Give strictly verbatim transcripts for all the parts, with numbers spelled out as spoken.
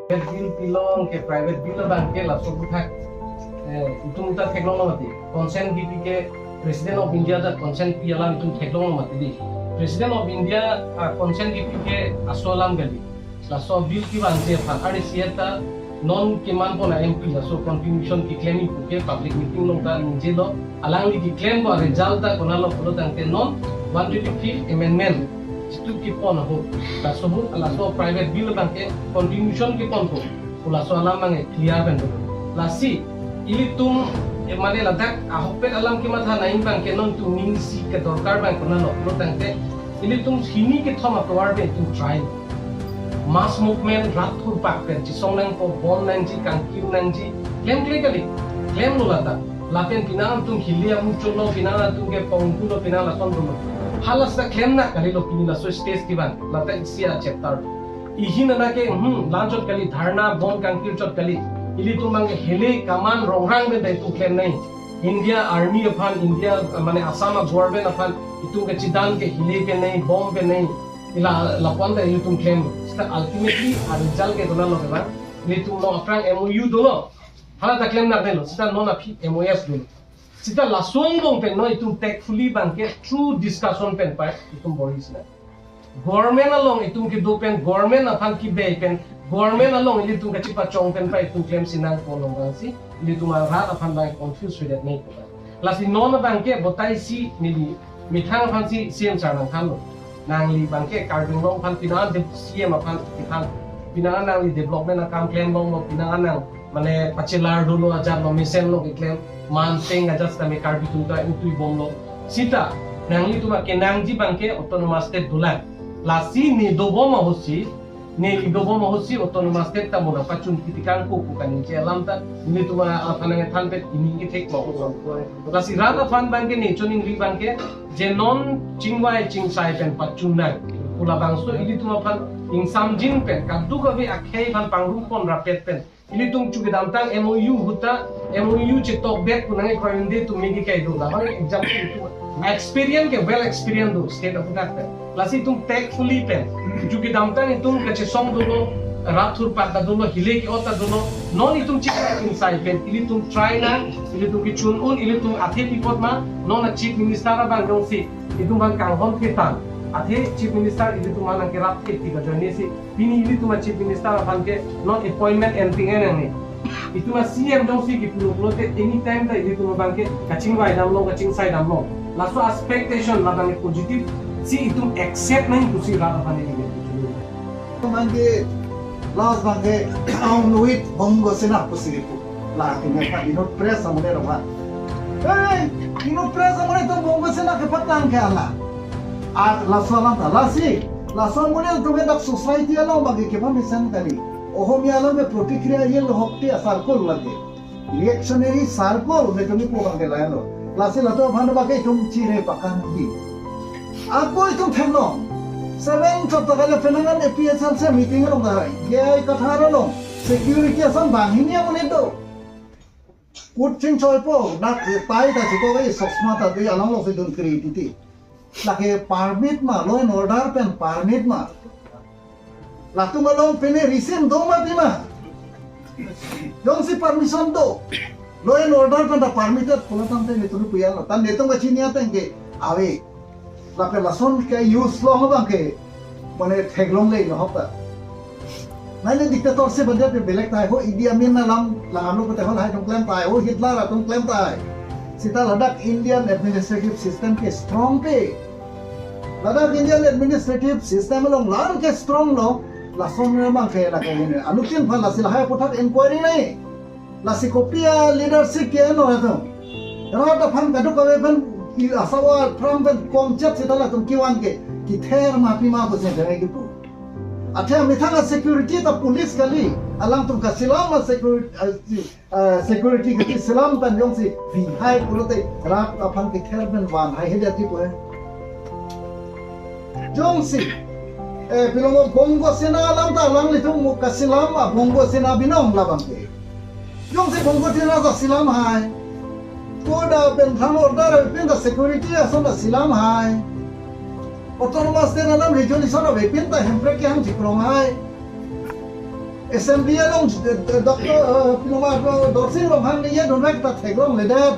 Private bill pilong ke private bill abang ke laso aputhak, eh, itum ta theklonglo mati. Consent kipi ke President of India ta consent pi alam itum theklonglo mati di. President of India, ah, consent kipi ke laso alam kali. Laso bill kevangji aphan, ari seta non kemanpon a-M P laso contribution keklem pu ke public meeting along ta ningjelo, alangli keklempo a-result ta konatlo pulo tangte non one twenty-fifth amendment jitu kepon ahut, laso ahut, laso private bill abang ke contribution keponpo pu laso alam abang ke clear pen dolo. Lasi ilitum, eh, mane ladak ahokpet alam kematha nangji abang ke non itum ning isi kedorkar abang konatlo pulo tangte ilitum hini kethom atovar pen itum try. Mass movement rat thurpak pen chesong nangpo, bom nangji, kangkir nangji, klemkle kali, klemlo lata. Lapen penang atum hile amuchotlo, penang atum ke pongkulo, penang lason dolo. Hala seta klemnang kalilo pini laso stage kevang, lata isi a-chapter. Ihin ana ke, hmm, lanchot kali, dharna, bom kangkir chot kali. Ilitum abang ke hile kaman rongrang pen ta itum klem nangji. India Army aphan, India, eh, mane Assam a-government aphan itum kachedan ke hile pen nangji, bom pen nangji. Ila lapu-an ta ilitum klem. Seta ultimately a-result ke konatlo kevang. Ilitum along aphrang M O U dolo. Hala ta klemnang dolo. Seta non aphi M O S dolo. Seta laso angbong pen non itum tactfully abang ke through discussion pen pai itum bor-i sinang. Government along itum kedo pen, government aphan kebe pen, government along ilitum kachepachong pen pai itum klem sinang pu along abang si ilitum arat aphan abang confuse suidet nangji pu abang. Lasi non abang ke botai si neli methang aphan si C M sir nangthanlo. Nangli abang ke Karbi Anglong aphan penang de-, C M aphan, aphan penang nangli development akam klem longlo, penang nang mane pachelar dolo ajat lo, mesenlo keklem, man teng ajat seta me Karbi atum ta ingtui bomlo. Seta nanglitum akenangji abang ke autonomous state dolang. Lasi ne dobom ahut si, ne dobom ahut si autonomous state ta mo nangpachun kiti kangkuk pu kaningje alam ta, nelitum aphan nangthan pen ining kethek mo. Lasi rat aphan abang ke ne choningri abang ke, je non chingvai chingsai pen pachun nang pu labangso ilitum aphan ingsamjin pen, kadokave akhei aphan pangrumpon rapet pen ilitum chu kedamtang M O U ahut ta, M O U chetokbet pu nangkroidunde pu me ke kai do. Labang example itum experience ke well experience do state aputhak pen. Lasi itum tactfully pen, chu kedamtang itum kachesong dolo, rat thurpak ta dolo, hile ke-ot ta dolo. Non itum chingvai chingsai pen ilitum try nang, ilitum kechun un, ilitum athe pi apot ma, non a-Chief Minister abang jongsi itum aphan kanghon ketang, athe Chief Minister ilitum aphan nangkerap the ti kajoine si pini ilitum a-Chief Minister aphan ke non appointment en ping-e nangne. Itum a-C M jongsi kipulo pulote anytime ta ilitum abang ke kachingvai damlong, kachingsai damlong. Laso expectation labang ke positive si itum accept nangji pusi rat aphan neli ke. Itum abang ke last abang ke Aung Nuit Bongo Sena pusi kipu. La tinggal pa Inut Press amonit roma. Hey, Inut Press amonit atum Bongo Sena kepatang ke ala. A, laso alam ta, lasi, laso amonit atum ke dak society along abang ke kepamesen kali. Ohomia along ke protikriya ye lo hokti a-circle lake. Reactionary circle nelitum pu abang ke lahenlo. Lasi latum aphan abang ke itum chire pakangji. Ako itum theklong. Seven chot ta kali penang an A P H L C meeting along ta hai. J I Kathar along. Security ason banghini amonit do. Kut chingchoipo, dak tai ta chiko ke sosma ta dui along lo si dun kri titi. Lake permit ma, law and order pen permit ma. Latum along pine reason do ma pi ma. Jongsi permission do. Law and order pen ta permitted pulo tangte netum pu ya lo. Tan netum kachini ateng ke ave. Lapen lason ke use long abang ke mane theklongle lo hok ta. Mane dictatorship ante pe belek tahai ho, Idi Amin alam langno pute hol hai atum klem tahai ho, Hitler atum klem tahai. Seta ladak Indian administrative system ke strong pe. Ladak Indian administrative system along la-an ke strong lo, lason abang ke lake ini. Anuttin aphan lasi lahai aputhak inquiry nangji. Lasi kopi a-leadership ke-enlo atum. Rat aphan kadokave pen i asawa phrang pen komchet seta latum kevan ke kether ma pi ma pusi jai kipu. Athe amethang a-security ta police kali, alangtum kasilam a-security, a, a, security kali, silam pen jongsi vihai pulote rat aphan kether pen vanhai he jati pu he. Jongsi, eh, pilongo Bongo Sena alam ta alanglitum kasilam a-Bongo Sena binong labang ke. Jongsi Bongo Sena ta silam hai. Koda pen thang order avepin ta security ason ta silam hai. Autonomous State alam resolution avepin ta Hemprek kehang chikrong hai. Assembly along, eh, eh, Doctor, eh, Pinoma, eh, Dorsing Ronghang ne ya donrek ta theklongledet.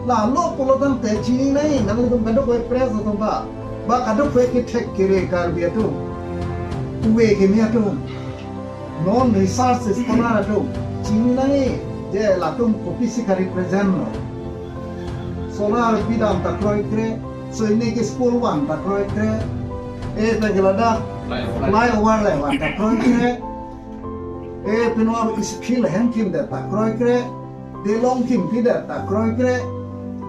Lalo pulo tangte chini nai, nanglitum kadokave press atum ba. Ba kadokave kethek kere Karbi atum. Uwe keme atum. Non research scholar atum. Chini nai, je latum kopisi ka-represent lo. Solar pidam ta kroikre, Sainik School vang ta kroikre, eh, ta ke ladak flyover le vang ta kroikre, eh, Pinoma school hemkimdet ta kroikre, delong kimpidet ta kroikre.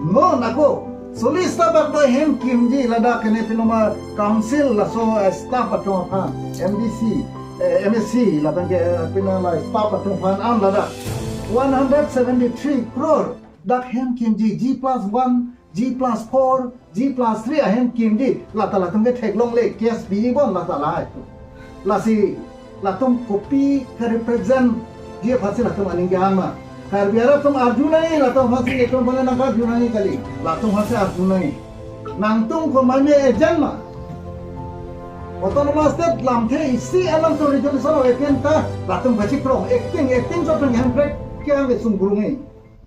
Non ako, solis ta bak ta hemkimji ladak kene Pinoma council laso, eh, staff atum aphan, M D C, eh, M A C, lapen ke, eh, Pinoma staff atum aphan an ladak one hundred seventy-three crore dak hemkimji, G plus one, G plus four, G plus three ahemkimji, lata latum ke theklongle, K S B E bon lata lahai. Lasi, latum kopi ka-represent ji aphansi latum aning ke-an ma. Karbi arat atum arju nai, latum aphansi, latum aphan nangkarju nai kali. Latum aphansi arju nai. Nangtum komatne agent ma. Autonomous State lamthe isi alam to resolution of A P N ta, latum kachikrong, acting, acting so pen hemprek ke ang ke sungkrung nai.